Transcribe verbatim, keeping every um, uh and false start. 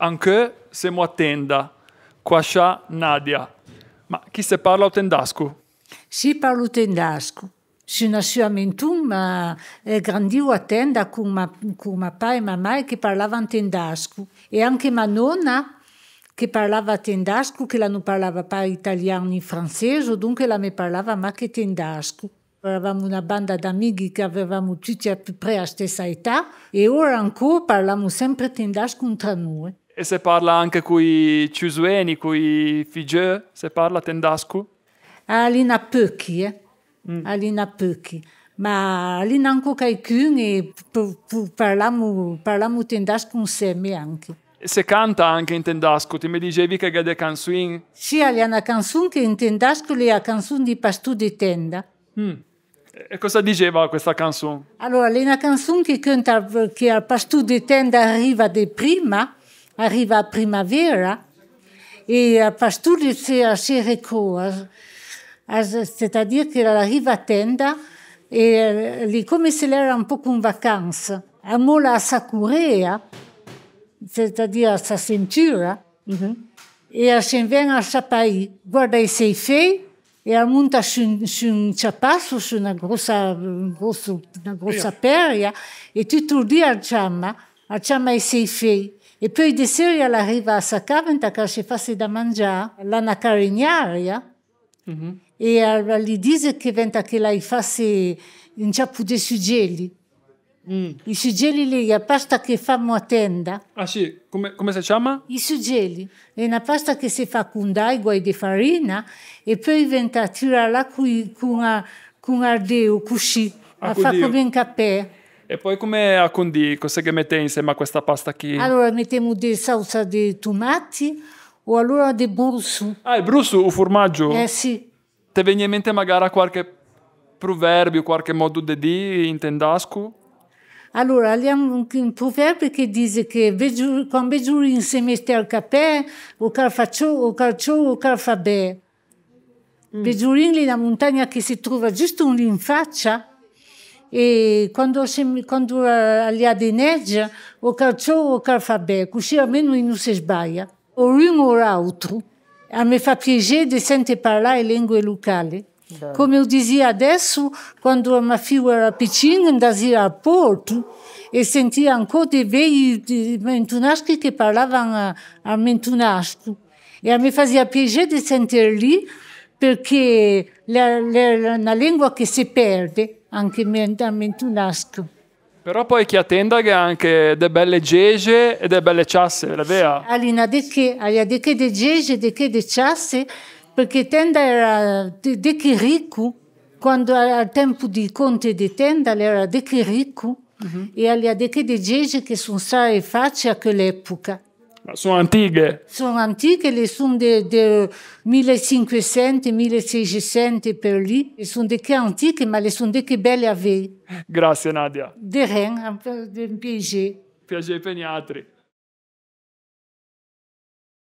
Ancheu semmo a Tenda, co a scià Nadia. Ma chi se parla o tendasco? Sì, parlo tendasco. Soi nasciua a Menton, ma, eh, grandio a Tenda con ma, con ma pà e ma mae che parlavan tendasco. E anche ma nona che parlava tendasco, che la no parlava pas italian ni francese, donque la me parlava ma che tendasco. Eravamo una banda d'amighi che avevamo tutti à peu près a stessa età, e ora ancò parlammo sempre tendasco intra noi. E se parla anche coi ciù zoeni, coi figgeu, se parla tendasco? A l'é na peuchi, eh. A l'é na peuchi. Ma a l'é anco caicun e p-, p-, parlammo, parlammo tendasco inseme anche. E se canta anche in tendasco, ti me disevi che gh'è de cansoin? Sì, a l'é na canson che in tendasco l'é a canson di Pastô de Tenda. Mm. E cosa dixeva questa canson? Alora, l'é na canson che canta che al pastô de Tenda a riva de prima, a riva a primavera, e al pastô se, a se recò, a, a, c'est-à-dire che a riva a Tenda, e, eh, l'é come se l'era un poco in vacansa. A mola a sa corea, c'est-à-dire a sa sentura, e a se ven a sa paì, guarda i sei fei, e a monta su, su un ciapasso, su na grossa, un grosso, na grossa peria, e tuto il dì a ciama, a ciama i sei fei. E peui de sera a riva a sa cà, venta ch'a se fase da mangiâ, a l'à na caregnaria, e a, a li dise che venta che l'a fase un ciappo de sugeli. Mm. I sugeli lì, a pasta che famo a Tenda. Ah sì, come, come se ciama? I sugeli. L'é na pasta che se fa con d'aigoa e de farina e peui venta tirâla coi, con a, con ardeo, coscì. A fa come un capè. E poi come a condì? Cos'è che mettei insieme a questa pasta qui? Alora metemo de salsa de tomati o alora de brusso. Ah, il brusso, o formaggio? Eh sì. Te vegno in mente magara quarche proverbio, quarche modo de dî in tendasco? Alora, gh'é un, un proverbio che dise che veggio, quand veggio un se mette al capè, o ch'al fa ciò, o ch'al ciò, o ch'al fa bè. Veggio un l'é na montagna che se trova giusto lì in facia, e quando se, quando, eh, a l'é de negia, o ch'al ciò, o ch'al fa bè, coscì almeno no se sbaia. O l'un o l'àutro. A me fa piaxê de sente parlâ e lengue locale. Come o disìa adesso, quando ma fio a l'era piccin, andasìa al porto e sentìa ancò de vei, de mentonaschi che parlavan a, a mentonasco. E a me fasìa piaxê de senterli, perché l'é, l'é na lengua che se perde, anche me-, a mentonasco. Però poi chi a Tenda gh'é anche de belle gexe e de belle ciasse, l'é vea? A l'é na de che, a l'é de che de gexe, de che de ciasse, perché Tenda a l'era de, de che rico, quando a, al tempo di conte de Tenda a l'era de che rico, e a l'é de che de gexe che son stae face a quell'epoca. Ma son antighe? Son antighe, le son de, de mille e cinquesento, mille e seisento per lì. Le son de che antighe, ma le son de che belle a vei. Grazie, Nadia. De ren, de un piaxê. Piaxê pe niatri.